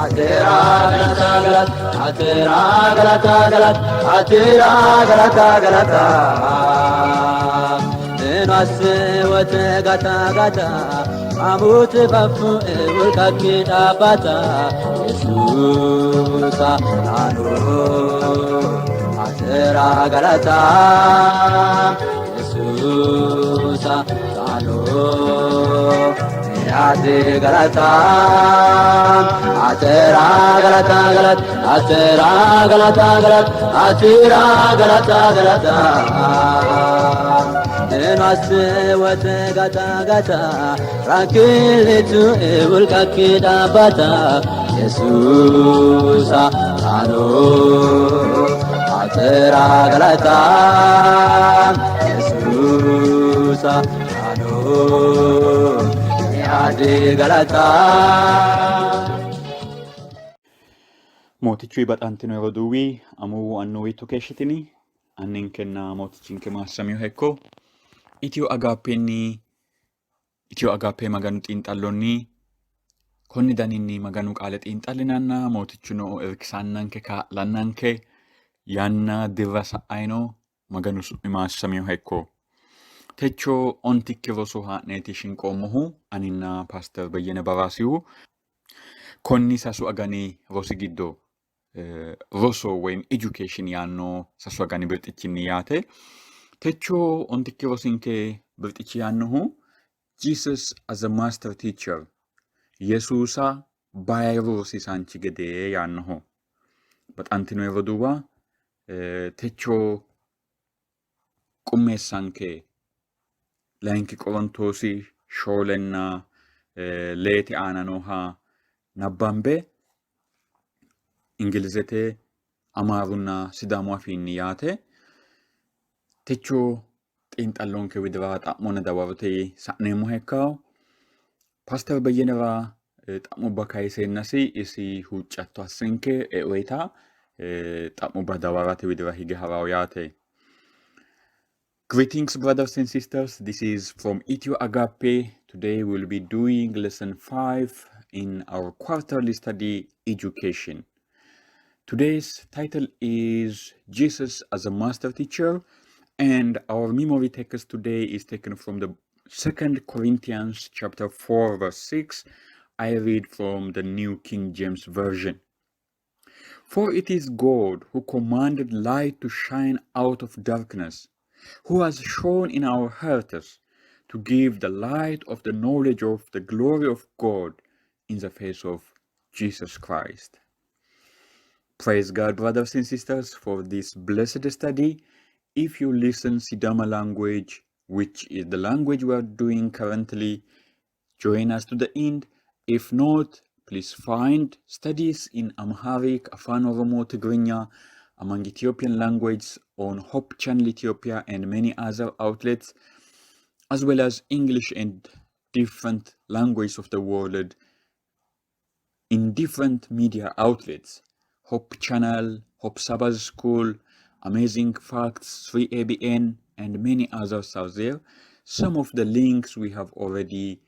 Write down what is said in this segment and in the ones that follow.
Atera galata galata atera galata galata atera galata galata Nwas wote gata gata Amut bafu wulkaki dhaabata Yesuusa naanoo atera galata Yesuusa naanoo Ati galata atera galata galata atera galata galata atera galata galata Nwas wote gata gata Rakilitu wulkaki dhaabata Yesuusa naanoo atera galata Yesuusa naanoo Ati galata. Mootichu baxantino roduuwi, amuwu annuwiitto keeshshitini, anninkenna mootichinke maassamiyoha ikko. Itiyo Agaappenni Itiyo Agaappe Maganu xiinxallonni konni daninni Maganu qaale xiinxallinanna mootichuno irkisannanke kaa'lannanke yanna dirra sa'ayino Maganu su'mi maassamiyoha ikko. Techo ontikki roso haa'neeti shinqoommohu aninna Paaster Beyyene Baraasihu konni 3 agani rosi giddo roso woyim education yaanno 3 agani birxichinni yaate. Techo ontikki rosinke birxichi yaannohu Jesus as a master teacher, Yesuusa bayiru rosiisaanchi gede yaannoho. Baxantino roduuwa, techo qummeessanke layinki Qorontoosi shoolenna leete aana nooha nabbambe Ingilizete, Amaarunna Sidaamu afiinni yaate. Techo xiinxallonke widira xa'monna dawarote sa'neemmoha ikkawo. Paaster Beyyenera xa'mubba kayiseennasi isi huuccatto assinke e'weeta xa'mubba dawarate widira hige ha'rawo yaate. Greetings, brothers and sisters. This is from Ethio Agape. Today we'll be doing lesson 5 in our quarterly study, Education. Today's title is Jesus as a Master Teacher, and our memory text today is taken from the 2 Corinthians chapter 4 verse 6. I read from the New King James Version. For it is God who commanded light to shine out of darkness, who has shone in our hearts to give the light of the knowledge of the glory of God in the face of Jesus Christ. Praise God, brothers and sisters, for this blessed study. If you listen Sidama language, which is the language we are doing currently, join us to the end. If not, please find studies in Amharic, Afan Oromo, Tigrinya, among Ethiopian languages on Hope Channel Ethiopia and many other outlets, as well as English and different languages of the world in different media outlets. Hope Channel, Hope Sabbath School, Amazing Facts, 3ABN, and many others are there. Some of the links we have already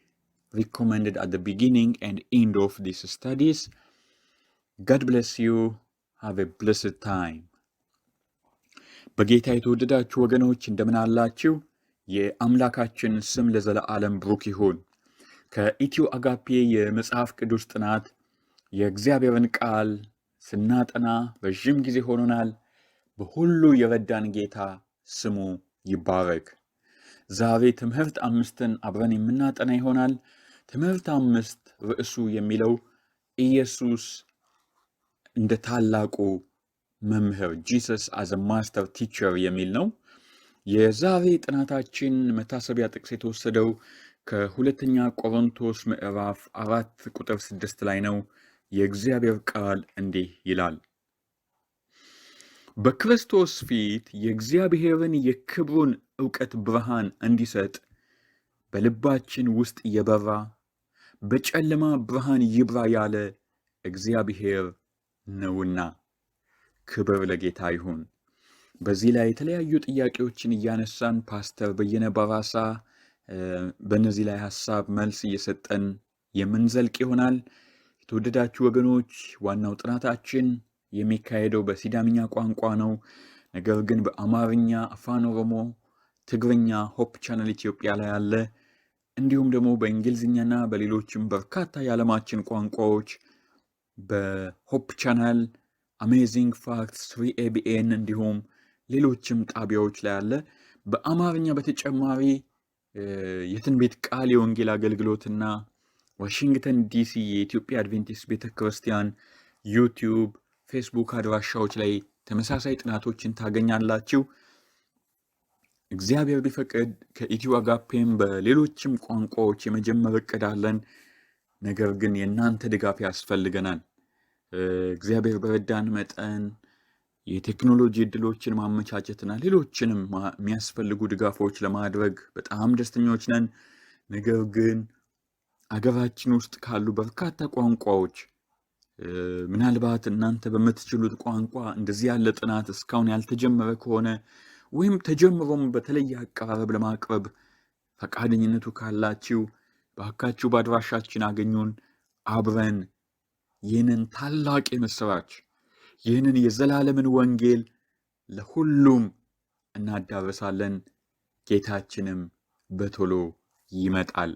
recommended at the beginning and end of these studies. God bless you. Have a blessed time. በጌታ የተወደዳችሁ ወገኖች እንደምን አላችሁ? የአምላካችን ስም ለዘለዓለም ብሩክ ይሁን። ከኢትዮ አጋፔ የመጽሐፍ ቅዱስ ጥናት የእግዚአብሔርን ቃል ስናጠና ረዥም ጊዜ ሆኖናል። በሁሉ የረዳን ጌታ ስሙ ይባረክ። ዛሬ ትምህርት 5ን አብረን የምናጠና ይሆናል። ትምህርት 5 ርዕሱ የሚለው ኢየሱስ እንደ ታላቁ መምህር Jesus as a master teacher የሚል ነው። የዛሬ ጥናታችን መታሰቢያ ጥቅስ የተወሰደው ከሁለተኛ ቆሮንቶስ ምዕራፍ 4 ቁጥር 6 ላይ ነው። የእግዚአብሔር ቃል እንዲህ ይላል፣ በክርስቶስ ፊት የእግዚአብሔርን የክብሩን ዕውቀት ብርሃን እንዲሰጥ በልባችን ውስጥ የበራ በጨለማ ብርሃን ይብራ ያለ እግዚአብሔር ነውና። ክብር ለጌታ ይሁን። በዚህ ላይ የተለያዩ ጥያቄዎችን እያነሳን ፓስተር በየነ በራሳ በእነዚህ ላይ ሐሳብ መልስ እየሰጠን የምንዘልቅ ይሆናል። የተወደዳችሁ ወገኖች፣ ዋናው ጥናታችን የሚካሄደው በሲዳምኛ ቋንቋ ነው። ነገር ግን በአማርኛ፣ አፋን ኦሮሞ፣ ትግርኛ Hope Channel ኢትዮጵያ ላይ አለ። እንዲሁም ደግሞ በእንግሊዝኛና በሌሎችም በርካታ የዓለማችን ቋንቋዎች በ Hope Channel፣ Amazing Facts፣ 3ABN እንዲሁም ሌሎችም ጣቢያዎች ላይ አለ። በአማርኛ በተጨማሪ የትንቢት ቃል የወንጌል አገልግሎትና ዋሽንግተን ዲሲ የኢትዮጵያ አድቬንቲስት ቤተ ክርስቲያን YouTube፣ Facebook አድራሻዎች ላይ ተመሳሳይ ጥናቶችን ታገኛላችሁ። እግዚአብሔር ቢፈቅድ ከኢትዮ አጋፔም በሌሎችም ቋንቋዎች የመጀመር እቅድ አለን። ነገር ግን የእናንተ ድጋፍ ያስፈልገናል። እግዚአብሔር በረዳን መጠን የቴክኖሎጂ እድሎችን ማመቻቸትና ሌሎችንም የሚያስፈልጉ ድጋፎች ለማድረግ በጣም ደስተኞች ነን። ነገር ግን አገራችን ውስጥ ካሉ በርካታ ቋንቋዎች ምናልባት እናንተ በምትችሉት ቋንቋ እንደዚህ ያለ ጥናት እስካሁን ያልተጀመረ ከሆነ ወይም ተጀምሮም በተለየ አቀራረብ ለማቅረብ ፈቃደኝነቱ ካላችሁ ባካችሁ በአድራሻችን አገኙን። አብረን ይህንን ታላቅ የምስራች፣ ይህንን የዘላለምን ወንጌል ለሁሉም እናዳረሳለን። ጌታችንም በቶሎ ይመጣል።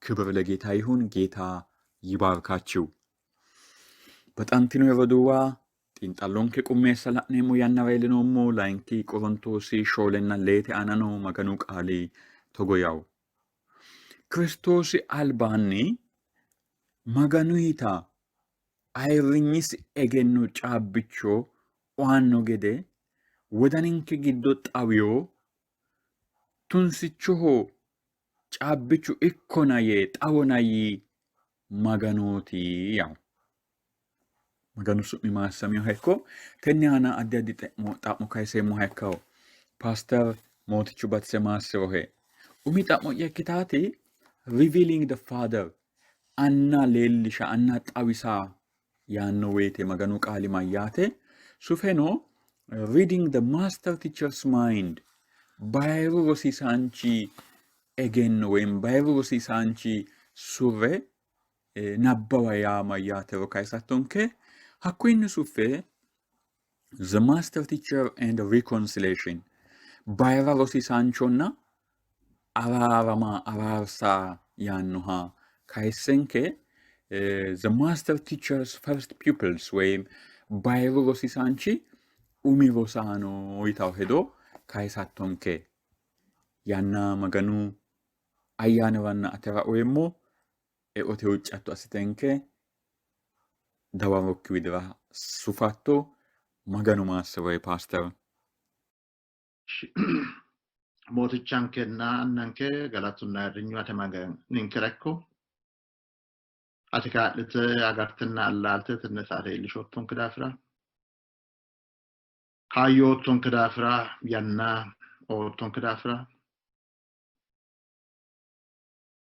ክብር ለጌታ ይሁን። ጌታ ይባርካችሁ። Baxantino roduuwa, xiinxallonke qummeessa la'neemmo yannara iillinoommo. Layinki Qorontoosi 4ና 2 aana noo Maganu qaali togo yawo: Kiristoosi albaanni Maganuyita ayirrinyisi egenno caabbicho oanno gede wodaninke giddo xawiyo tunsichoho caabbichu ikkona yee xawona yii Maganooti yawo. Maganu su'mi maassamiha ikko. Tenne aana addi addi xa'mo kayiseemmoha ikkawo. Paaster Mootichu batise maassirohe. Umi xa'mo'ya ikkitaati revealing the father, anna leellisha, anna xawisa yaanno woyite Maganu qaali mayyaate? Sufeno reading the master teacher's mind, bayiru rosiisaanchi egenno ወይም bayiru rosiisaanchi surre nabbawa yaa mayyaatero kayisattonke. Hakkuyinni suffe the master teacher and reconciliation, bayira rosiisaanchonna araarama, araarsa yaannoha kayissenke, the master teacher's first pupils ወይም bayiru rosiisaanchi umi rosaano yitawo hedo kayisattonke. Yanna Maganu ayyaaniranna atera uyeemmo. Eote huuccatto assitenke dawarokki widira sufatto. Maganu maassirohe, paaster. Mootichankenna annanke, galatunna ayirrinyu ate Maganinkera ikko. Ati kaa'lite agartenna allaalte tenne saate iillishoottonke daafira, kaayyo oottonke daafira, yanna oottonke daafira,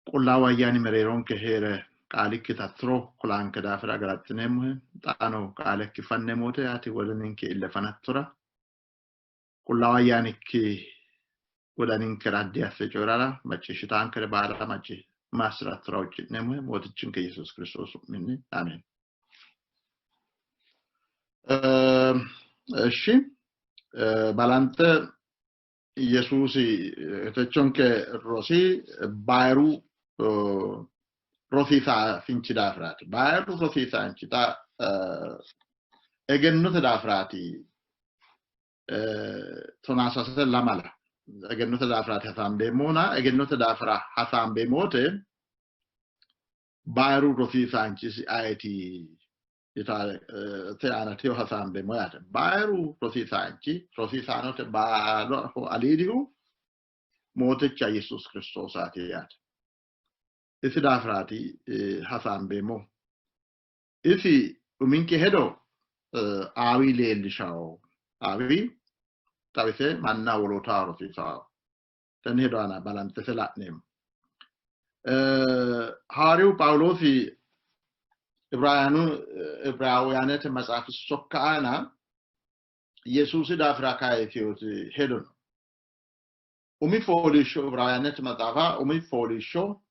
Qullaawu Ayyaani mereeronke hee're qaalikki tattiro kulanke daafira galaxxineemmohe. Xaano qaalekki fanneemmo wote ati wodaninke ille fanattora, Qullaawu Ayyaanikki wodaninkera addi asse coyi'rara, macciishshitaankere baala maassi'rattora huucci'neemmohe Mootichinke Yesuusi Kiristoosi su'minni, ameen. እሺ balanxe Yesuusi techonke rosi bayiru rosiisaasinchi daafiraati. Bayiru rosiisaanchi xa egennote daafiraati, 13 lamala egennote daafiraati hasaambeemmona. Egennote daafira hasaambeemmo wote bayiru rosiisaanchisi ayeti yitaate aana teyo hasaambeemmo yaate. Bayiru rosiisaanchi, rosiisaanote baalaho aliidihu Mooticha Yesuus Kiristoosaati yaate. Isi daafiraati hasaambeemmo. Isi uminke hedo aawi leellishawo. Aawi xawise manna wolootaho rosiisawo. Tenne hedo aana balanxese la'neemmo. Hawaariyu Phaawuloosi Ibiraawuyaanete maxaafi sokka aana Yesuusi daafira kayisinoti hedo no. Umi fooliishsho, Ibiraawuyaanete maxaafa umi fooliishsho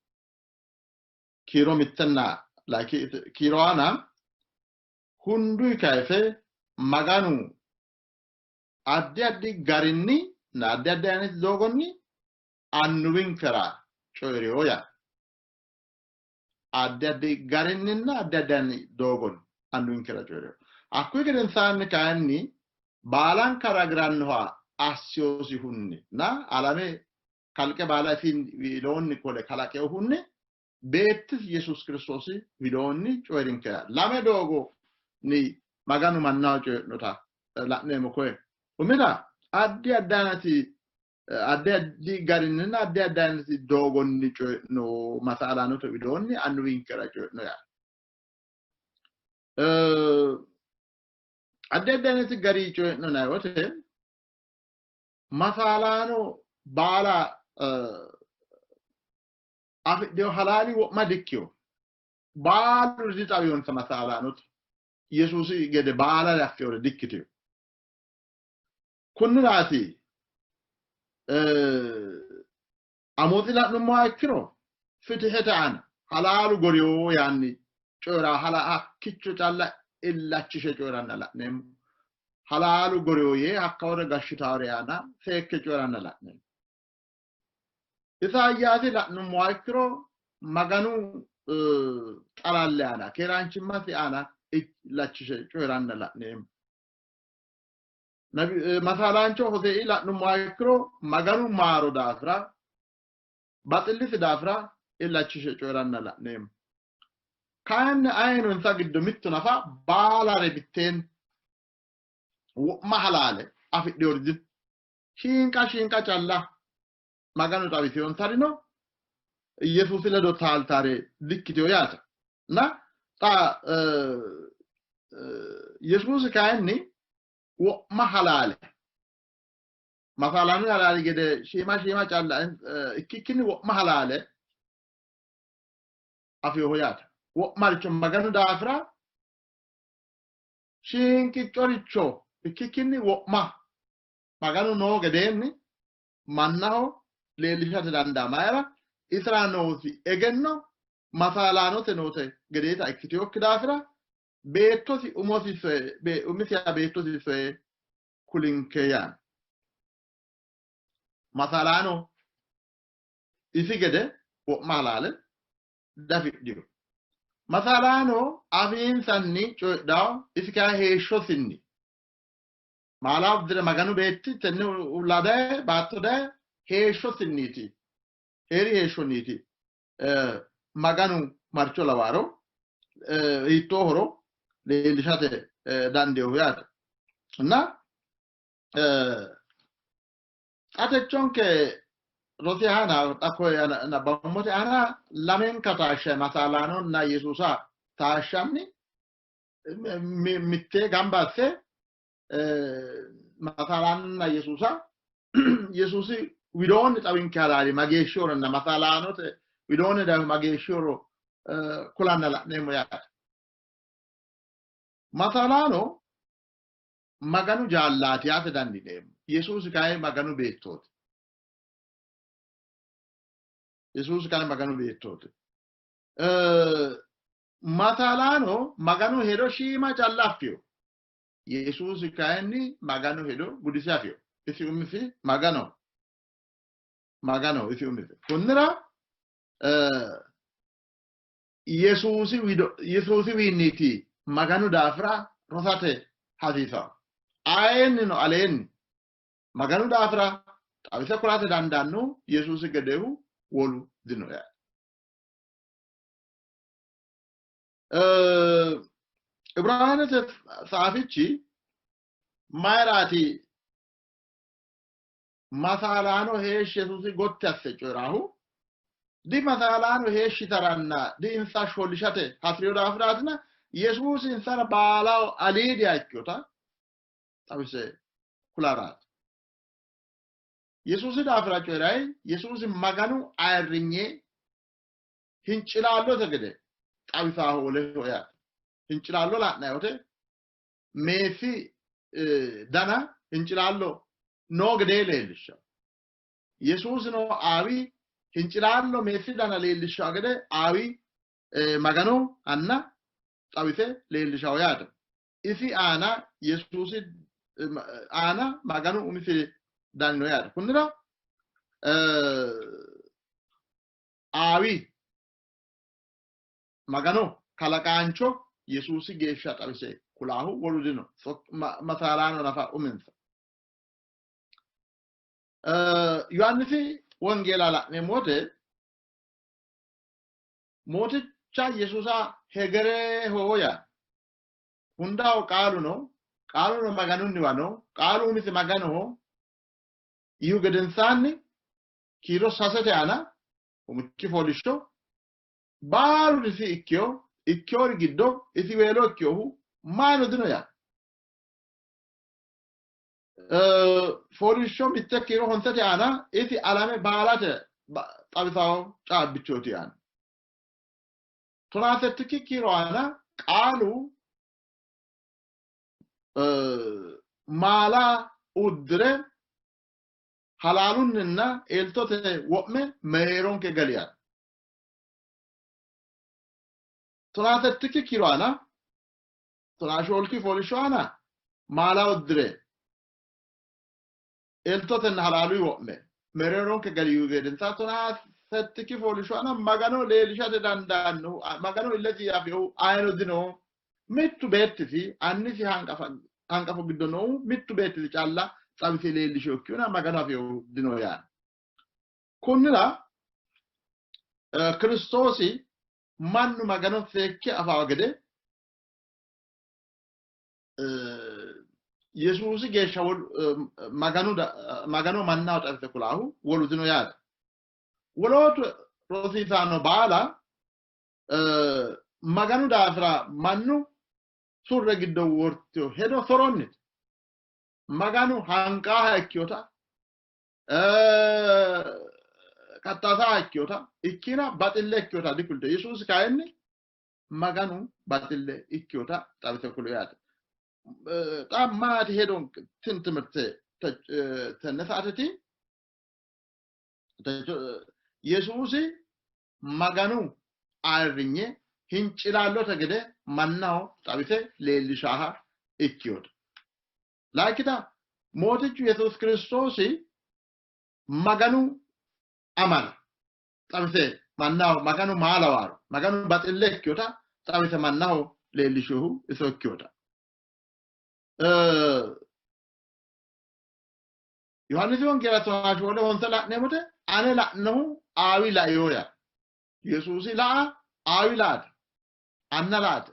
kiiro 1nna layinki kiiro aana hunduyi kayise Maganu addi addi garinni na addi addi ayinati doogonni annuwinkera coyi'rino yaa. Addi addi garinninna addi addi ayinati doogonni annuwinkera coyi'rino. Hakkuyi gedensaanni kayinni baalanka ragirannoha assiyosihunni na alame kalqe baala isi widoonni qole kalaqeohunni beettisi Yesuus Kiristoosi widoonni coyi'rinke. Lame doogonni Maganu mannaho coyi'nota la'neemmo koye. Umita addi addi ayinati addi addi garinninna addi addi ayinati doogonni coyi'no masaalaanote widoonni annuwinkera coyi'no yaa. Addi addi ayinati gari coyi'no yinanni wote masaalaano baala afidhino halaali wo'ma dikkino. Baalu dixawinonsa masaalaanote. Yesuusi gede baala affinore dikkitino. Kunniraati Amootsi la'nummoha ikkiro fitihete aana halaalu goriyo yaanni coyi'ra hakkicho calla illachishe coyi'ranna la'neemmo. Halaalu goriyo yee hakka wore gashshitaare aana seekke coyi'ranna la'neemmo. Isayaasi la'nummoha ikkiro Maganu xalalle aana keeraanchimmasi aana illachishe coyi'ranna la'neemmo. Masaalaancho Hosei la'nummoha ikkiro Maganu maaro daafira baxillisi daafira illachishe coyi'ranna la'neemmo. Kayinni ayino insa giddo mittu nafa baalare mitteenni wo'ma halaale afidhinori dino. Shiinqa shiinqa calla Maganu xawisinonsari no. Yesuusi ledo taaltare dikkitino yaate. Na xa Yesuusi kayinni wo'ma halaale masaalaanu halaali gede shiima shiima calla ikkikkinni wo'ma halaale afinoho yaate. Wo'maricho Maganu daafira shiinqiccoricho ikkikkinni wo'ma Maganu noo gedeenni mannaho leellishate dandaa. Mayira? Isira noosi egenno masaalaanote noote gedeeta ikkitinokki daafira beettosi umosi soye umisiha beettosi soye kulinke yaanno. Masaalaano isi gede wo'ma halaale dafidhino. Masaalaano afiinsanni coyidhanno, isi kayi heeshshosinni maala uddire Maganu beetti tenne uulla daye baatto daye heeshshosinniiti heeri heeshshonniiti Maganu marcho lawaaro hiittoohoro leellishate dandeehu yaate. Na xa techonke rosi aana xa koye nabbawummote aana lamenka taashsha masaalaanonna Yesuusa taashshanni mitte gamba asse masaalaanonna Yesuusa Yesuusi widoonni xawinke halaali mageeshshihoronna masaalaanote widoonni dayo mageeshshihoro kulanna la'neemmo yaate. Masaalaano Maganu jaallaati yaate dandiineemmo. Yesuusi kayi Maganu beettooti. Yesuusi kayi Maganu beettooti. Masaalaano Maganu hedo shiima calla affino. Yesuusi kayinni Maganu hedo gudise afino. Isi umisi Magano. Magano isi umisi. Kunnira Yesuusi wido Yesuusiwiinniiti Maganu daafira rosate hasiisanno. Ayeennino aleenni Maganu daafira xawise kulate dandaannohu Yesuusi gedeehu wolu dino yaate. Ibiraanete tsaafichi mayiraati masaalaano heeshshi Yesuusi gotti asse coyi'raahu? Di masaalaano heeshshitaranna di insa shollishate hasi'rino daafiraatina Yesuusi insara baalaho aliidiha ikkinota xawise kularaati. Yesuusi daafira coyi'rayi Yesuusi Maganu ayirrinye hincilaallote gede xawisaahu woleho yaate. Hincilaallo la'nanni wote meessi dana hincilaallo noo gedee leellishshanno. Yesuusino aawi hincilaallo meessi dana leellishshanno gede aawi Magano Anna xawise leellishawo yaate. Isi aana Yesuusi aana Maganu umisi danino yaate. Kunnira aawi Magano kalaqaancho Yesuusi geeshsha xawise kulaahu wolu dino. Masaalaano nafa uminsa. Yohaannisi wongeela la'neemmo wote Mooticha Yesuusa hegereho yaa hundaho qaalu no, qaaluno Maganunniwa no, qaalu umisi Maganoho. Iyu gedensaanni kiiro sasete aana umikki fooliishsho baalu isi ikkiyo ikkiyori giddo isiweelo ikkinohu maano dino yaa. Fooliishsho mitte kiiro honsete aana isi alame baalate xawisawo caabbichooti yaanno. Tonaa settikki kiiro aana qaalu maala uddire halaalunninna eltote wo'me mereeronke gali yaanno. 17 kiiro aana 14 fooliishsho aana maala uddire eltotenna halaaluyi wo'me mereeronke galiyu gedensa 18 fooliishsho aana Magano leellishate dandaannohu Magano illesi afinohu ayino dino. Mittu beettisi annisi hanqafo giddo noohu mittu beettisi calla xawise leellishinokkihuna Magano afinohu dino yaanno. Kunnira Kiristoosi mannu Magano seekke afawo gede Yesuusi geeshsha Maganu Magano mannaho xawise kulaahu wolu dino yaate. Wolootu rosiisaano baala Maganu daafira mannu surre giddo wortino hedo soronnite. Maganu hanqaaha ikkinota kattaasaha ikkinota ikkina baxille ikkinota dikulte. Yesuusi kayinni Maganu baxille ikkinota xawise kulo yaate. Xa maati hedonke tin timirte tenne saateti Yesuusi Maganu ayirrinye hincilaallote gede mannaho xawise leellishaha ikkinota. Laykita Mootichu Yesuusi Kiristoosi Maganu amala xawise mannaho Maganu maa lawaaro Maganu baxille ikkinota xawise mannaho leellishihu iso ikkinota. Yohaannisi Wongeela 14 honse la'neemmote ane la'nohu aawi laino yaa. Yesuusi la'a aawi laate. Anna laate.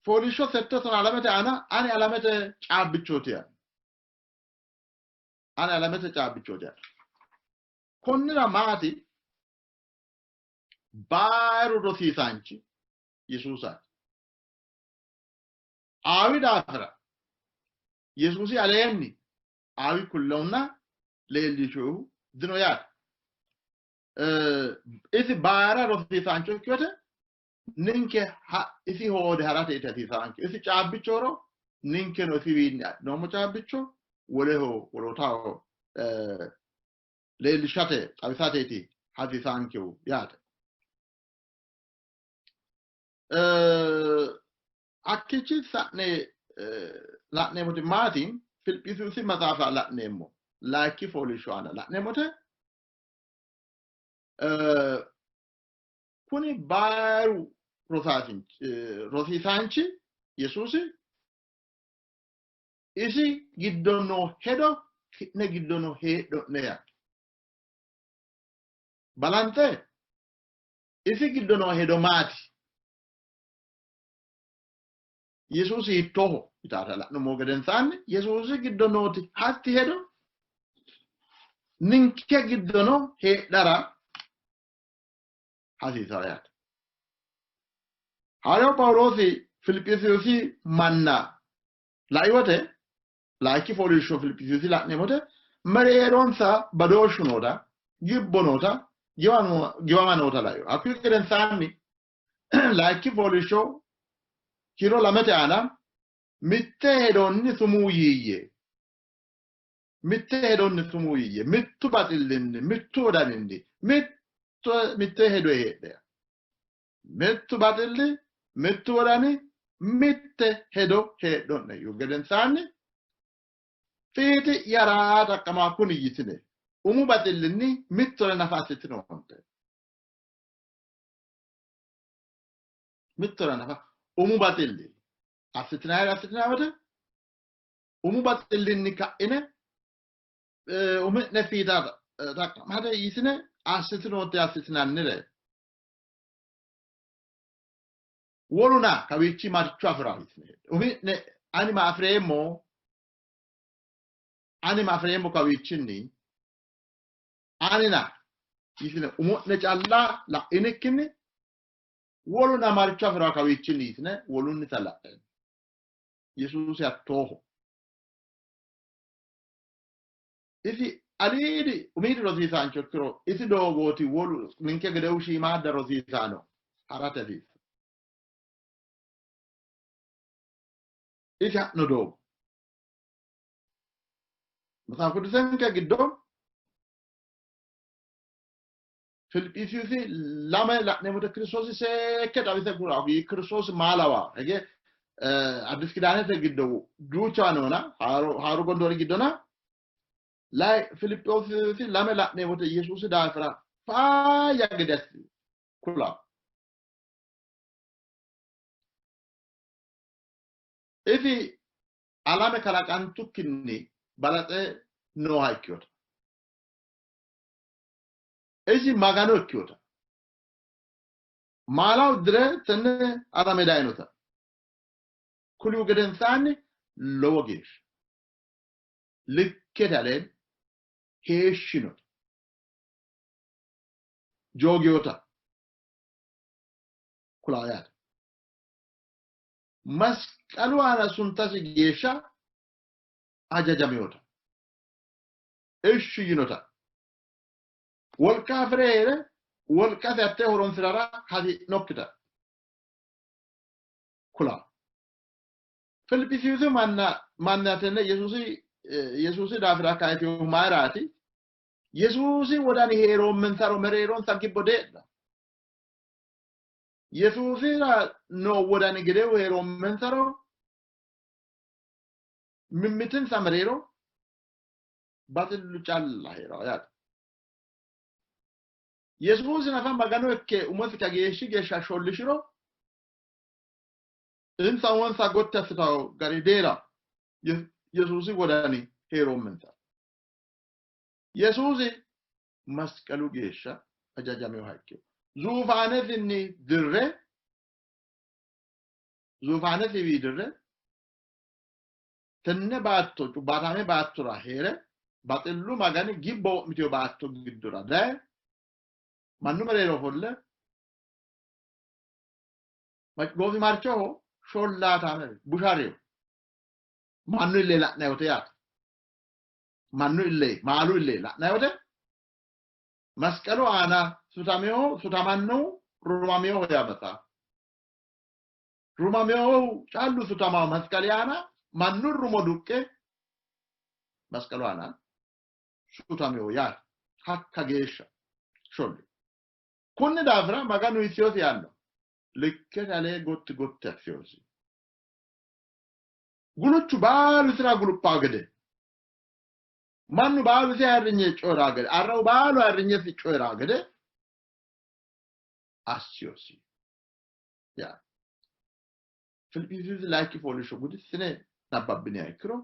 Fooliishsho sette 12 aana ani alamete caabbichooti yaa. Ani alamete caabbichooti yaa. Konnira maati bayiru rosiisaanchi Yesuusaati. Aawi daafira Yesuusi aleenni aawi kullehunna leellishihu dino yaate. Isi bayira rosiisaancho ikkinote ninke isi hoode harate iti hasiisaanke. Isi caabbichohoro ninkeno isiwiinni adhinoommo caabbicho woleho wolootaho leellishate xawisateeti hasiisaankehu yaate. Hakkiichi sa'ne la'neemmoti maati? Filiphisiyusi maxaafa la'neemmo. Layikki fooliishsho aana la'neemmote kuni bayiru rosiisaanchi Yesuusi isi giddo noo hedo ki'ne giddo noo heedho'ne yaa. Balanxe isi giddo noo hedo maati? Yesuusi hiittooho yitaata la'nummo gedensaanni Yesuusi giddo nooti hatti hedo ninke giddono heedhara hasiisanno yaate. Hawaariyawu Phaawuloosi Filiphisiyusi manna lai wote layikki fooliishsho Filiphisiyusi la'neemmo wote mereeronsa badooshshu noota, gibbo noota, giwama noota laino. Hakkuyi gedensaanni layikki fooliishsho kiiro 2 aana mitte hedonni sumuu yiiyye, mitte hedonni sumuu yiiyye, mittu baxillinni, mittu wodaninni, mittu Mitte hedo heedhe, mittu baxilli, mittu wodani, mitte hedo heedho'ne yiihu gedensaanni fiixi'yara xaqqama kuni yitine umu baxillinni mittore nafa assitinoonte. Mittore nafa umu baxilli assitinayire assitinanni wote umu baxillinni ka'ine umi'ne fiixa xaqqamate yitine assitinoonte assitinannire. Woluna kawiichi marcho afi'ra yitine umi'ne ani ma afi'reemmo, ani ma afi'reemmo kawiichinni anina yitine umo'ne calla la'inikkinni woluna marcho afi'ra kawiichinni yitine wolunnita la'e. Yesuusi hattooho. Isi aliidi umiidi rosiisaancho ikkiro isi doogooti wolu ninke gedehu shiimaadda rosiisaano ha'rate hasiissa. Isi ha'no doogo. Maxaafu Qiddusenke giddo Filiphisiyusi 2 la'neemmote Kiristoosi seekke xawise kulawo. Kiristoosi maa lawa? Hige Addis Kidaanete giddo duuchawa noona, haaru gondoori giddona lai Filiphisiyusi 2 la'neemmote Yesuusi daafira faayya gede assi kulawo. Isi alame kalaqantukkinni balaxe nooha ikkinota, isi Magano ikkinota, maala uddire tenne alame dayinota kulihu gedensaanni lowo geeshsha likkete aleen heeshshinota, joogiyota kulawo yaate. Masqalu aana suntasi geeshsha hajajaminota, ishshi yinota, wolqa afi're hee're wolqasi hatte horonsi'rara hasi'nokkita kulawo. Filiphisiyusi manna tenne Yesuusi daafira kayisinohu mayiraati? Yesuusi wodani hee'roommensaro mereeronsa gibbo dee'na. Yesuusira noo wodani gedeehu hee'roommensaro mimmitinsa mereero baxillu calla hee'rawo yaate. Yesuusi nafa Magano ikke umosi kageeshshi geeshsha shollishiro insa umonsa gotti assitawo gari deera Yesuusi wodani hee'roommensa. Yesuusi masqalu geeshsha hajajaminoha ikkiro zuufaanesinni dirre, zuufaanesiwi dirre tenne baatto cubbaataame baattora hee're baxillu Magani gibbo wo'mitino baatto giddora daye mannu mereero ofolle goofimarchoho shollaataame bushareho mannu ille la'nanni wote yaate. Mannu ille maalu ille la'nanni wote masqalu aana sutameho sutamannohu rumameho yaa maxaafu. Rumameho callu sutamaho masqali aana mannu rumo duqqe masqalu aana sutameho yaate. Hakka geeshsha sholli. Kunni daafira Maganu isiyosi yaanno likkete alee gotti gotti assiyosi. Guluchu baalu isira guluphaa gede, mannu baalu isi ayirrinye coyi'raa gede, arrawu baalu ayirrinyesi coyi'raa gede assiyosi. Yaa Filiphisiyusi layinki fooliishsho gudissine nabbabbiniha ikkiro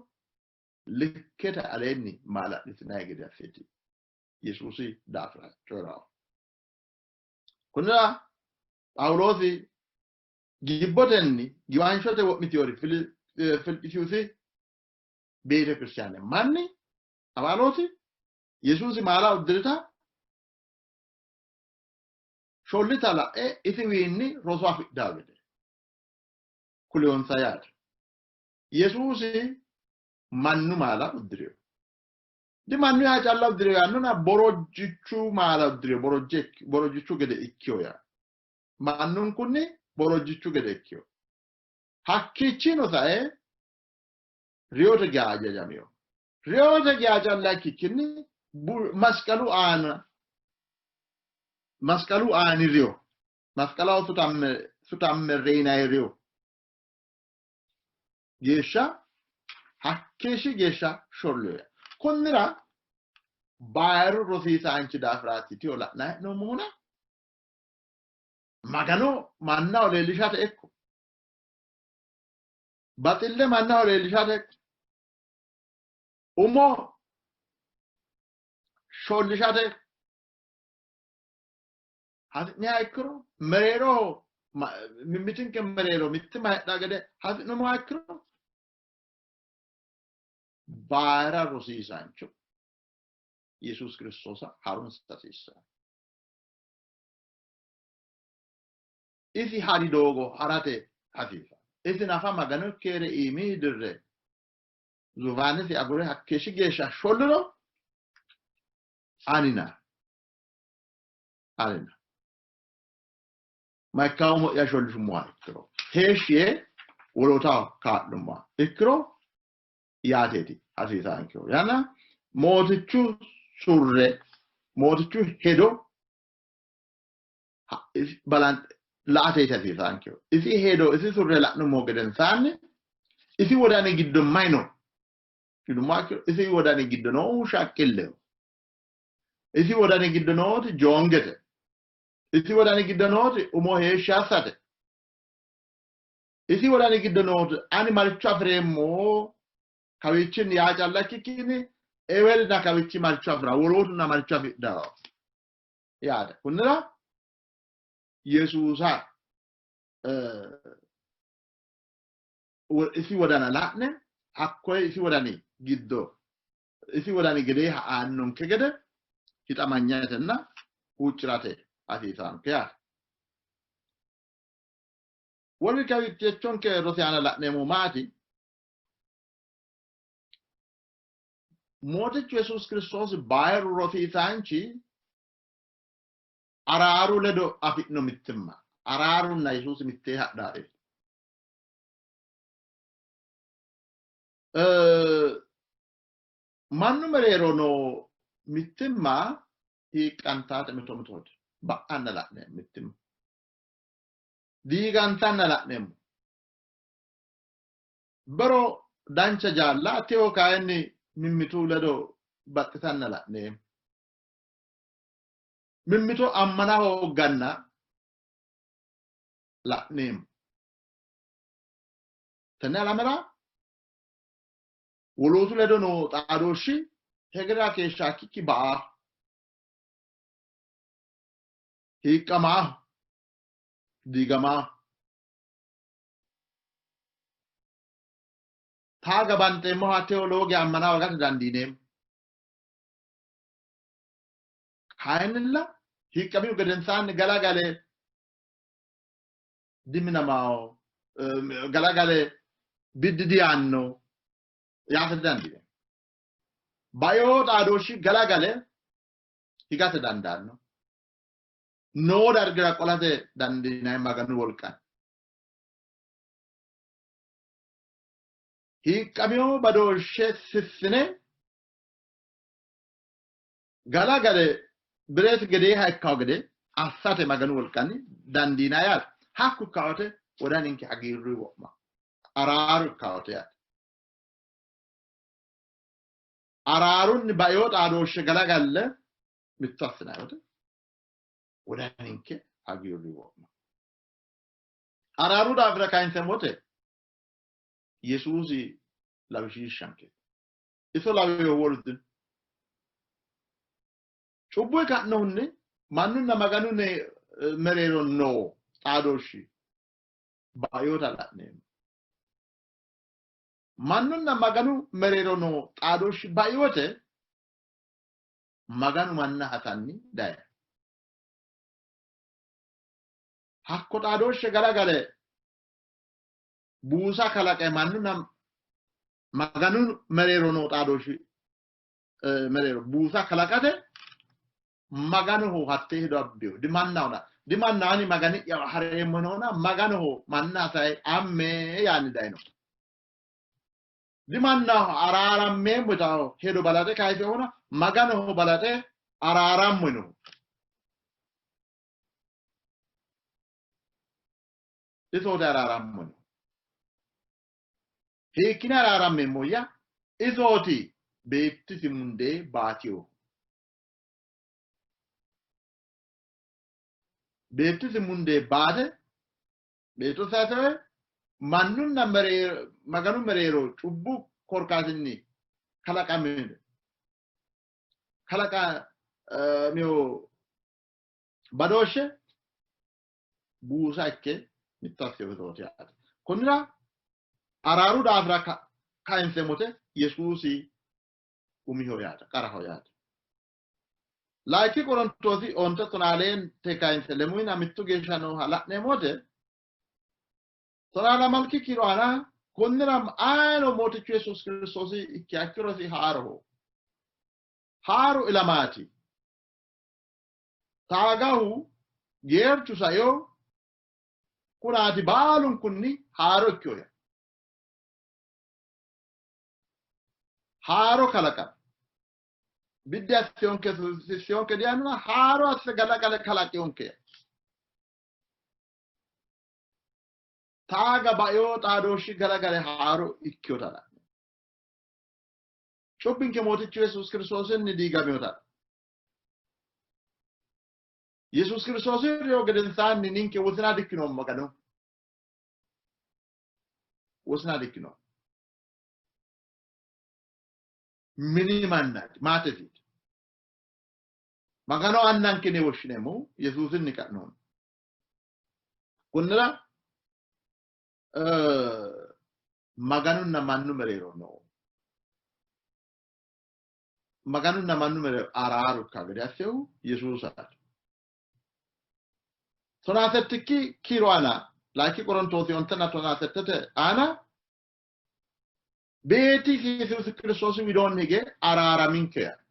likkete aleenni maala'litinanni gede asseeti Yesuusi daafira coyi'rawo. Kunnira Phaawuloosi gibbotenni giwanshote wo'mitinori Filiphisiyusi beetekiristiyaane manni abaalooti Yesuusi maala uddirita shollita la'e isiwiinni roso afidhaa gede kuliyonsa yaate. Yesuusi mannu maala uddirino. Di mannu yaa calla uddirino yaannona borojjichu maala uddirino, borojjichu gede ikkiyo yaa. Mannunkunni borojjichu gede ikkiyo. Hakkiichino sae reyote geya hajajamino. Reyote geya calla ikkikkinni masqalu aana Masqalu aani reyo, masqalaho sutamme reyinanni reyo geeshsha hakkeeshshi geeshsha sholliyo. Konnira bayiru rosiisaanchi daafiraati tiyo la'nanni hee'noommohuna Magano mannaho leellishate ikko baxille mannaho leellishate ikko umo shollishate hasi'niha ikkiro mereeroho mimmitinke mereero mittimma heedhaa gede hasi'nummoha ikkiro bayira rosiisaancho Yesuus Kiristoosa harunsa hasiissanno. Isi hari doogo harate hasiisanno. Isi nafa Magano ikke hee're iimi dirre zuufaanesi agure hakkeeshshi geeshsha sholliro anina anina maikka umo'ya shollishummoha ikkiro heeshshi yee wolootaho kaa'lummoha ikkiro yaateeti hasiisaankehu. Yanna mootichu surre mootichu hedo balanxe la''ateeti hasiisaankehu. Isi hedo isi surre la'nummo gedensaanni isi wodani giddo mayi no yinummoha ikkiro isi wodani giddo noohu shaqqilleho. Isi wodani giddo nooti joongete. Isi wodani giddo nooti umo heeshshi assate. Isi wodani giddo nooti ani maricho afi'reemmo kawiichinni yaa calla ikkikkinni ewelina kawiichi maricho afi'ra wolootuna maricho afidhao yaate. Kunnira Yesuusa isi wodana la'ne hakkoye isi wodani giddo isi wodani gedeeha aannonke gede hixamanyatenna huucci'rate hasiisaanke yaate. Wolu kawiichonke rosi aana la'neemmo maati? Mootichu Yesuus Kiristoosi bayiru rosiisaanchi araaru ledo afi'no mittimma, araarunna Yesuusi mittee hadhaare. Mannu mereero noo mittimma hiiqqantaate mito mitooti ba'anna la'neemmo mittimma. Diigantanna la'neemmo. Bero dancha jaalla teyo kayinni mimmitu ledo baxxitanna la'neemmo. Mimmito ammana hoogganna la'neemmo. Tenne alamera wolootu ledo noo xaadooshshi hegerera keeshsha ikkikki ba'a hiiqqamaaho diigamaaho. Taaga banxeemmoha teyo lowo geya ammana hoogate dandiineemmo. Kayinnilla hiiqqamihu gedensaanni galagale diminamaho galagale biddi diyaanno yaate didandiineemmo. Baeo xaadooshshi galagale higate dandaanno. Noo dargira qolate dandiinanni Maganu wolqanni. Hiiqqamino badooshshe sissine galagale bireeti gedeeha ikkawo gede assate Maganu wolqanni dandiinanni yaate. Hakku ikkawote wodaninke hagiirru wo'ma araaru ikkawote yaate. Araarunni baeo xaadooshshe galagalle mitto assinanni wote wodaninke hagiirru wo'ma. Araaru daafira kayinseemmo wote Yesuusi lawishshanke. Iso lawinohu wolu dino. Cubbu ka'nohunni mannunna Maganu mereero noo xaadooshshi bainota la'neemmo. Mannunna Maganu mereero noo xaadooshshi bai wote Maganu manna hasanni dayi. Hakko xaadooshshe galagale buusa kalaqe mannunna Maganu mereero noo xaadooshshi mereero buusa kalaqate Maganoho hattee hedo abbino. Dimannahona dimanna ani Magani'ya hareemmo noona Maganoho manna hasaye amme yaanni dayino. Dimannaho araarammeemmo yitaho hedo balaxe kayisehona Maganoho balaxe araarammo yinohu. Isooti araarammono. Hiikkine araarammeemmoyya? Isooti beettisi mundee baatino. Beettisi mundee baate beetto sayise mannunna mereero Maganu mereero cubbu korkaatinni kalaqamino kalaqamino badooshshe buusa ikke mitto assino isooti yaate. Konnira araaru daafira kayinseemmote Yesuusi umiho yaate, qaraho yaate. Layinki Qorontoosi onte tonaa kayinse lemuyina mittu geeshsha nooha la'neemmote tonaa lamalki kiiro aana konnira ayino Mootichu Yesuusi Kiristoosi ikkiha ikkiro isi haaroho. Haaru ilamaati. Taagahu geerchu saio kunaati baalunkunni haaro ikkinoya. Haaro kalaqama. Biddi assiyonke sissiyonke diyaannona haaro asse galagale kalaqiyonke. Taaga baeo xaadooshshi galagale haaro ikkinota la'ne. Cubbinke Mootichu Yesuus Kiristoosinni diigaminota. Yesuus Kiristoosi reyo gedensaanni ninke wosina dikkinoommo Magano. Wosina dikkinoommo. Mini mannaati, maatesiiti. Magano annanke yine woshshineemmohu Yesuusinni ka'noonni. Kunnira Maganunna mannu mereero noo Maganunna mannu mereero araaru ikka gede assehu Yesuusaati. Tonaa settikki kiiro aana layinki Qorontoosi ontenna tonaa settete aana Beettisi Yesuusi Kiristoosi widoonni hige araaraminke yaanno.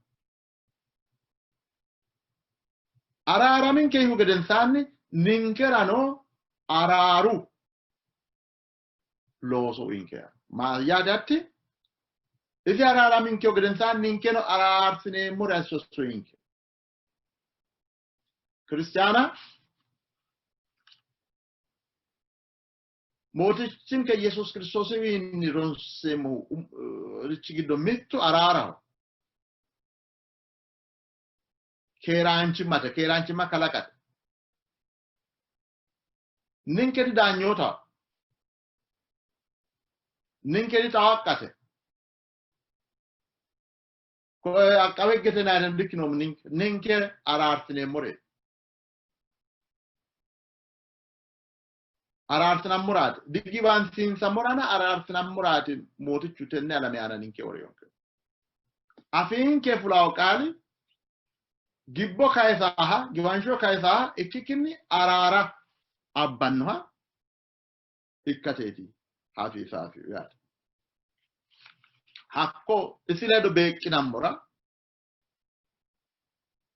Araaraminke yihu gedensaanni ninkerano araaru looso uyinke yaanno. Mayyaate hatti? Isi araaraminkehu gedensaanni ninkeno araarsineemmore assosi uyinke. Kiristiyaana Mootichinke Yesuus Kiristoosiwiinni ronseemmo richi giddo mittu araaraho. Keeraanchimmate, keeraanchimma kalaqate. Ninke didaanyootaho. Ninke dixaaqqate. Aqqawe higgete yinannire dikkinoommo ninke. Ninke araarsineemmoreeti. Araarsinammoraati. Digiwansiinsammoranna araarsinammoraati Mootichu tenne alame aana ninke woriyonke. Afiinke fulawo qaali gibbo kayisaaha, giwansho kayisaaha ikkikkinni araara abbannoha ikkateeti hasiisaasi yaate. Hakko isi ledo beeqqinammora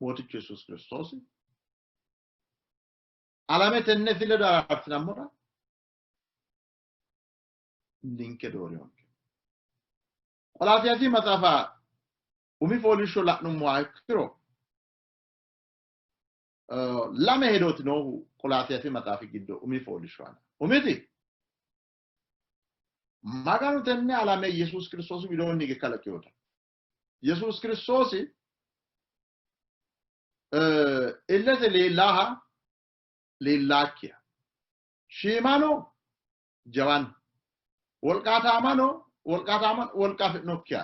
Mootichu Yesuusi Kiristoosi alame tenne isi ledo araarsinammora ninke dooriyonke. Qolaasiyaasi maxaafa umi fooliishsho la'nummoha ikkiro lame hedooti noohu Qolaasiyaasi maxaafi giddo umi fooliishsho aana. Umiti Maganu tenne alame Yesuusi Kiristoosi widoonni hige kalaqinota. Yesuusi Kiristoosi illete leellaaha leellaakkiha shiimano jawano wolqaataamano wolqaataamano wolqa afi'nokkiha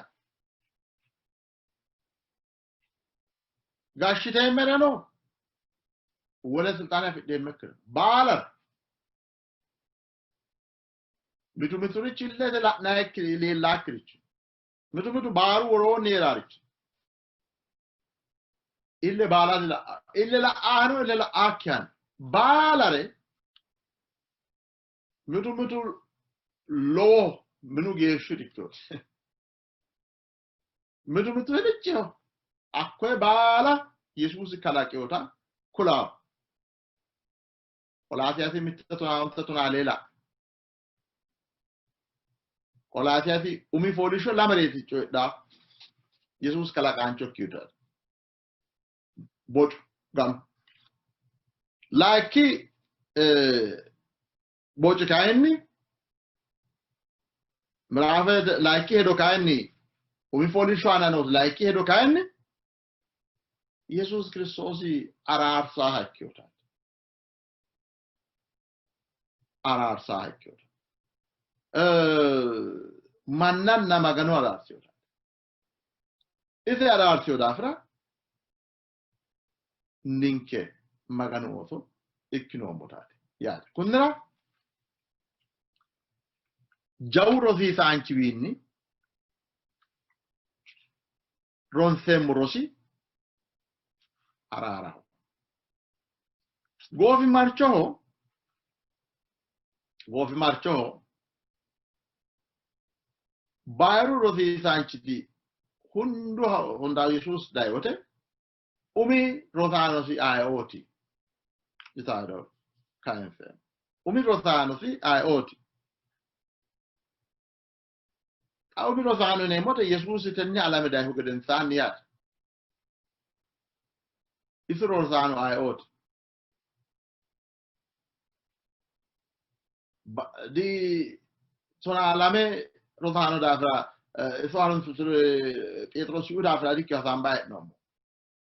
gashshiteemmereno wole silxaane afidheemmekkire baalare mitu miturichi illete la'nayikki leellaakkirichi mitu mitu baaru woroonni heeraarichi ille baalate la'a ille la'aano ille la'aakkihano baalare mitu mitu lowo minu geeshshi dikkirooti mitu mitu hilichiho hakkoye baala Yesuusi kalaqinota kulawo. Qolaasiyaasi mitte tonaa onte tonaa lee la'no. Qolaasiyaasi umi fooliishsho lamereeti coyidhaa Yesuusi kalaqaancho ikkinota. Bocu gamu. Layikki Boci kayinni miraafete layikki hedo kayinni umi fooliishsho aana nooti layikki hedo kayinni Yesuusi Kiristoosi araarsaaha ikkeyotaati. Araarsaaha ikkeyota. Mannanna Magano araarseyota. Isi araarseyo daafira ninke Maganu ooso ikkinoommotaati yaate. Kunnira jawu rosiisaanchiwiinni ronseemmo rosi araaraho. Goofimarchoho goofimarchoho bayiru rosiisaanchiti hundu hunda Yesuus dayi wote umi rosaanosi ayeooti yitanno kayinseemmo. Umi rosaanosi ayeooti? Xa umi rosaano yineemmote Yesuusi tenne alame dayihu gedensaanni yaate. Isi rosaano ayeooti? Di 12 rosaano daafira iso harunsiture Pheexiroosi daafira dikkino hasaambayi hee'noommo.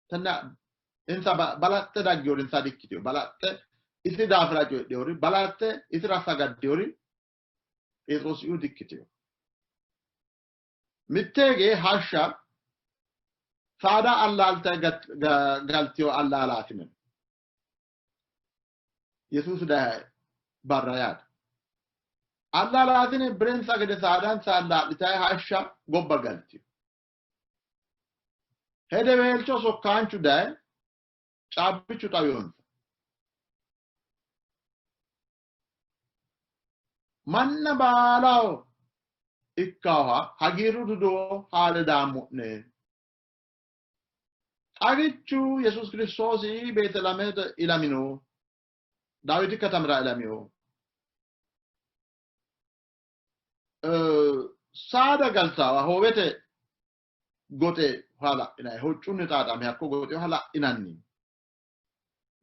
Tenne insa balaxxe daggewori insa dikkitino. Balaxxe isi daafira coyidhewori, balaxxe isira sagaddewori Pheexiroosi dikkitino. Mitteege hashsha saada allaalte galtiyo allaalaasine Yesuusi daye barra yaate. Allaalaasine birensa gede saadansa allaa'litayi hashsha gobba galtiyo. Hedeweelcho sokkaanchu daye caabbichu xawiyonsa. Manna baalaho ikkaoha hagiirru duduwo haare daammo'ne. Xagichu Yesuusi Kiristoosi Beetelamete ilamino, Daawiti katamira ilamino. Saada galtaawa hoowete goxe hala'inanni, hoccunni xaaxame hakko goxe hala'inanni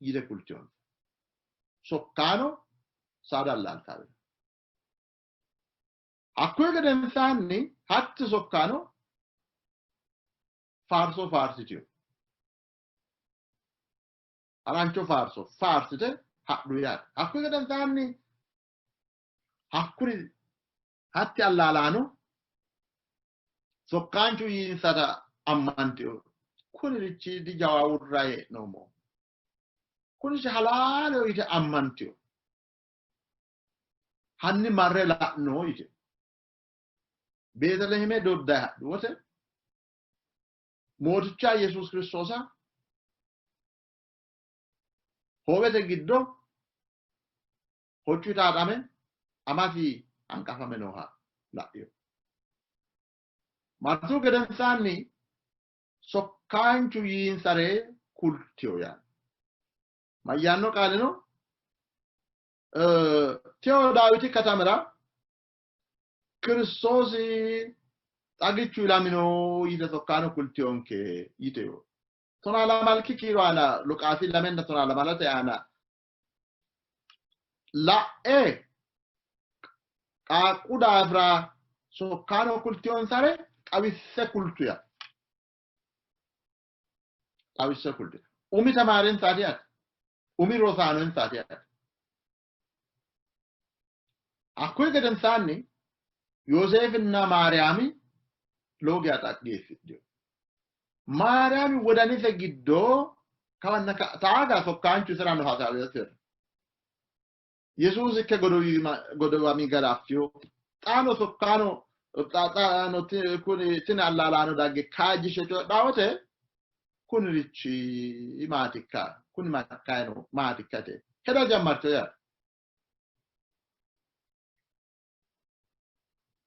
yite kultino. Sokkaano saada allaaltawe. Hakkuyi gedensaanni hatti sokkaano faarso faarsitino. Harancho faarso faarsite hadhu yaate. Hakkuyi gedensaanni hakkuri hatti allaalaano sokkaanchu yiinsata ammantino. Kunirichi dijawaawurra hee'noommo. Kunisi halaaleho yite ammantino. Hanni marre la'no yite. Beeteliheme doddayi hadhu wote Mooticha Yesuus Kiristoosa hoowete giddo hoccu xaaxame amasi hanqafame nooha la'ino. Martu gedensaanni sokkaanchu yiinsare kultino yaanno. Mayyaanno qaalino Tewo Daawiti katamira Kiristoosi xagichu ilamino yite sokkaano kultiyonke yiteyo. 12 kiiro aana Luqaasi 12 aana la'e qaaqqu daafira sokkaano kultiyonsare xawisse kultuya. Xawisse kultu. Umi tamaarensaati yaate. Umi rosaanonsaati yaate. Hakkuyi gedensaanni Yooseefinna Maariyaami lowo geya xaggeessidhino. Maariyaami wodanise giddo kawanna taaga sokkaanchu isira no hasaawesira. Yesuusi ikke godowami gara affino. Xaano sokkaano xaano kuni tini allaalaano dagge kaajjishe coyidhaa wote kunirichi maatikka kuni makkayino maatikkate heda jammarto yaate.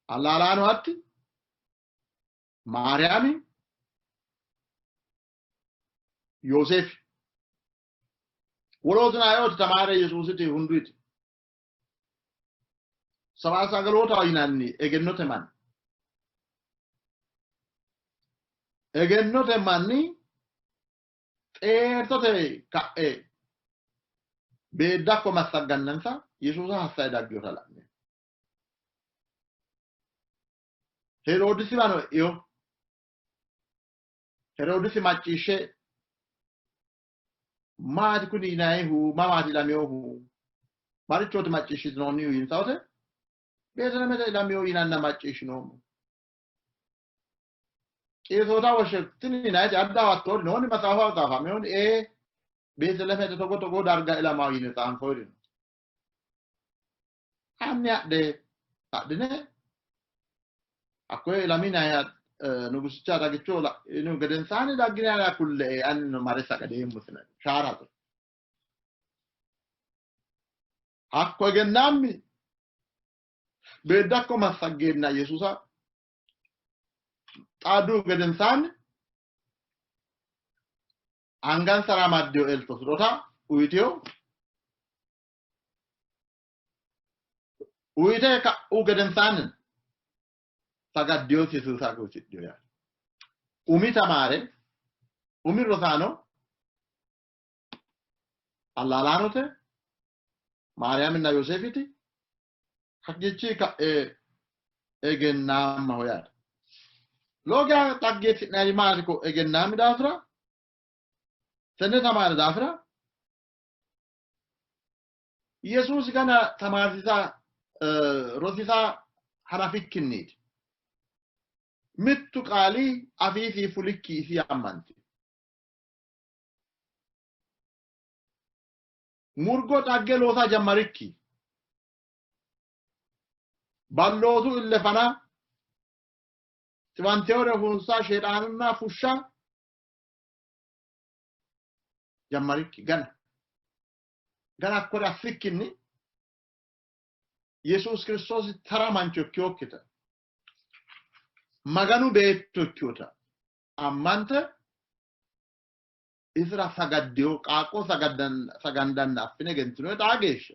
Allaalaano hatti Maariyaami Yooseefi wolootuno ayeooti tamaare Yesuusiti hunduiti sabaa sagalootaho yinanni egennote manni egennote manni xeertote ka'e beeddakko massaggannansa Yesuusa hassayi dagginota la'neemmo. Heroodisirano e'ino. Heroodisi macciishshe maati kuni yinayihu mamaati ilaminohu marichooti macciishshitinoonnihu yiinsa wote Beetelemete ilamino yinanna macciishshinoommo. Qeesoota woshshe tini yinayiti addaho hattoori nooni maxaafaho xaafaminooni ee Beetelemete togo togoo darga ilamaho yine xaanfoyiri no. Hanni adhe adhine hakkoye ilaminayiha nugusicha xagicho la'inihu gedensaanni daggine anera kulle''e anino mare sagadeemmo shaarate. Hakko egennaammi beeddakko massaggeenna Yesuusa xaadduhu gedensaanni angansara amaddino elto sirota uyitino. Uyite ka'u gedensaanni sagaddinosi Yesuusa guusidhino yaate. Umi tamaare, umi rosaano allaalaanote Maariyaaminna Yooseefiti hakkiichi ka'e egennaammaho yaate. Lowo geya xaggeessi'nayiri maati ko egennaammi daafira? Tenne tamaare daafira Yesuusi gana tamaarsiisa rosiisa hanafikkinniiti. Mittu qaali afiisii fulikki isi ammantino. Murgo xagge loosa jammarikki ballootu ille fana xiwantewore hunsa sheexaanunna fushsha jammarikki gana gana hakkore assikkinni Yesuus Kiristoosi tara mancho ikkinokkita Maganu beetto ikkinota ammante isira sagaddino qaaqqo sagandanna affine egentino xaa geeshsha.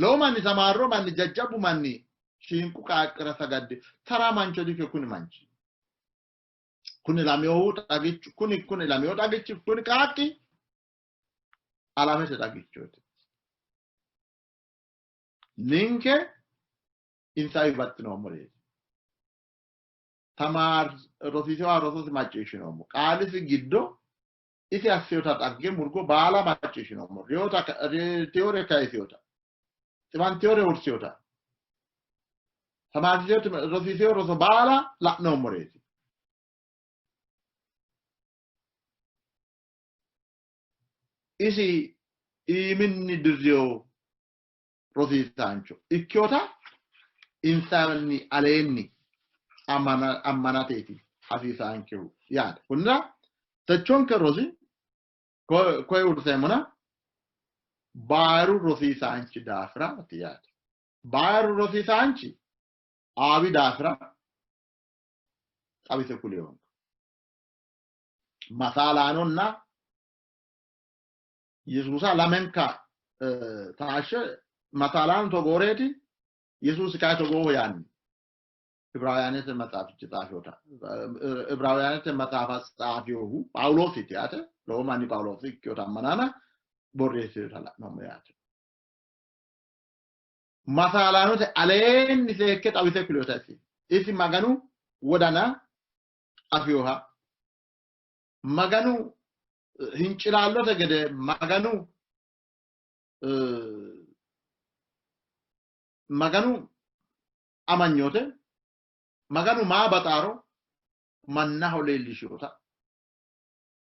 Lowo manni tamaarro manni jajjabbu manni shiinqu qaaqqira sagadde tara mancho dike kuni manchi. Kuni lamiohu xagichu kuni kuni lamiohu xagichi kuni qaaqqi alamete xagichooti. Ninke insawi baxxinoommoreeti. Tamaar rosiisiwa rososi macciishshinoommo. Qaalisi giddo isi assinota xagge murgo baala macciishshinoommo. Reyota reyitewore kayisiyota, xiwantewore hursiyota, tamaarsiisewota rosiisewo roso baala la'noommoreeti. Isi iiminni dirriyo rosiisaancho ikkinota insanni aleenni ammanateeti hasiisaankehu yaate. Kunnira techonke rosi koye urseemmona baaru rosiisaanchi daafiraati yaate. Baaru rosiisaanchi aawi daafira xawise kuliyonke. Masaalaanonna Yesuusa lamenka taashshe masaalaano togooreeti, Yesuusi kayi togooho yaanni Ibraawuyaanete maxaafichi xaafiyota Ibraawuyaanete maxaafa xaafiyohu Phaawuloosiiti yaate. Lowo manni Phaawuloosi ikkinota ammanana borreessinota la'noommo yaate. Masaalaanote aleenni seekke xawise kuliyota isi. Isi Maganu wodana afiyoha Maganu hincilaallote gede Maganu Maganu amanyoote Maganu maa baxaaro mannaho leellishinota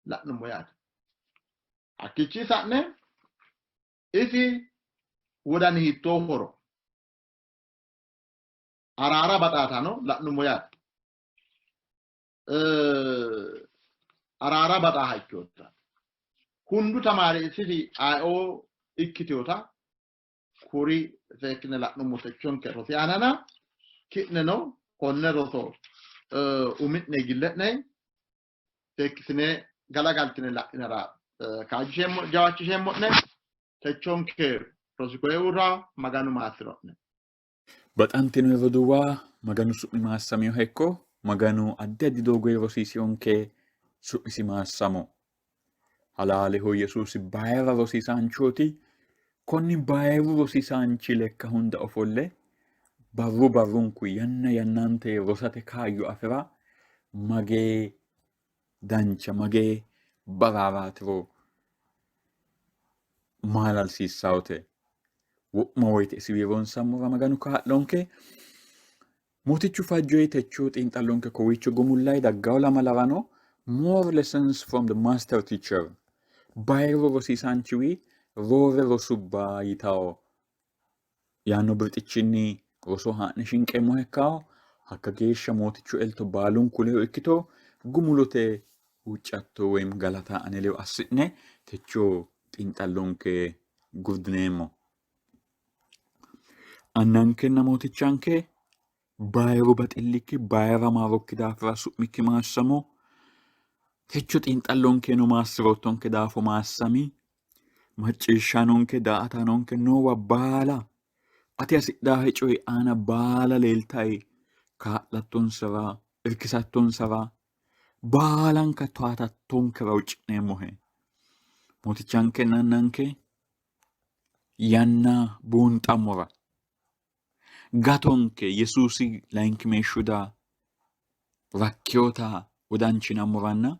la'nummo yaate. Hakkiichi sa'ne isi wodani hiittoohoro araara baxaatano la'nummo yaate. Araara baxaaha ikkinota hundu tamaareessisi ayeoo ikkitinota kuri seekkine la'nummo techonke rosi aanana ki'neno konne roso umi'ne gille'ne seekkitine galagaltine la'inara kaajjisheemmo jawaachisheemmo'ne techonke rosi koye uurra Maganu maassiro'ne. Baxantino roduuwa, Maganu su'mi maassaminoha ikko. Maganu addi addi doogonni rosiisinonke, su'misi maassamo. Halaaleho Yesuusi bayira rosiisaanchooti. Konni bayiru rosiisaanchi lekka hunda ofolle barru barrunku yanna yannante rosate kaayyo afi'ra magee dancha magee baraaraatiro maalalsiissawote. Wo'ma woyite isiwii ronsammora Maganu kaa'lonke. Mootichu fajjoyi techo xiinxallonke kowiicho gumullayi daggawo lamalarano More Lessons from the Master Teacher Bayiru Rosiisaanchiwi Roore Rosubba yitawo yaanno birxichinni roso haa'ne shinqeemmoha ikkawo. Hakka geeshsha Mootichu elto baalunku ledo ikkito gumulote huuccatto woyim galata ane ledo assi'ne techo xiinxallonke gurdineemmo. Annankenna Mootichanke bayiru baxillikki bayira maarokki daafira su'mikki maassamo. Techo xiinxallonkeno maassiroottonke daafo maassami. Macciishshaanonke daa''ataanonke noowa baala ati hasidhaahe coyi aana baala leeltayi kaa'lattonsara irkisattonsara baalanka towatattonkera huucci'neemmohe. Mootichankenna Annanke yanna buunxammora gatonke Yesuusi layinkimeeshshu daa rakkiyota wodanchinammoranna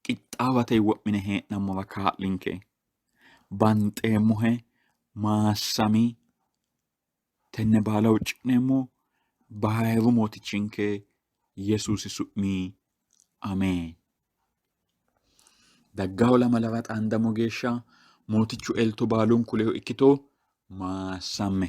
qixxaawate wo'mine hee'nammora kaa'linke. Banxeemmohe maassami tenne baala huucci'neemmo bayiru mootichinke Yesuusi su'mi ameen. Daggawo lamalara xaandammo geeshsha mootichu elto baalunku ledo ikkito maassamme.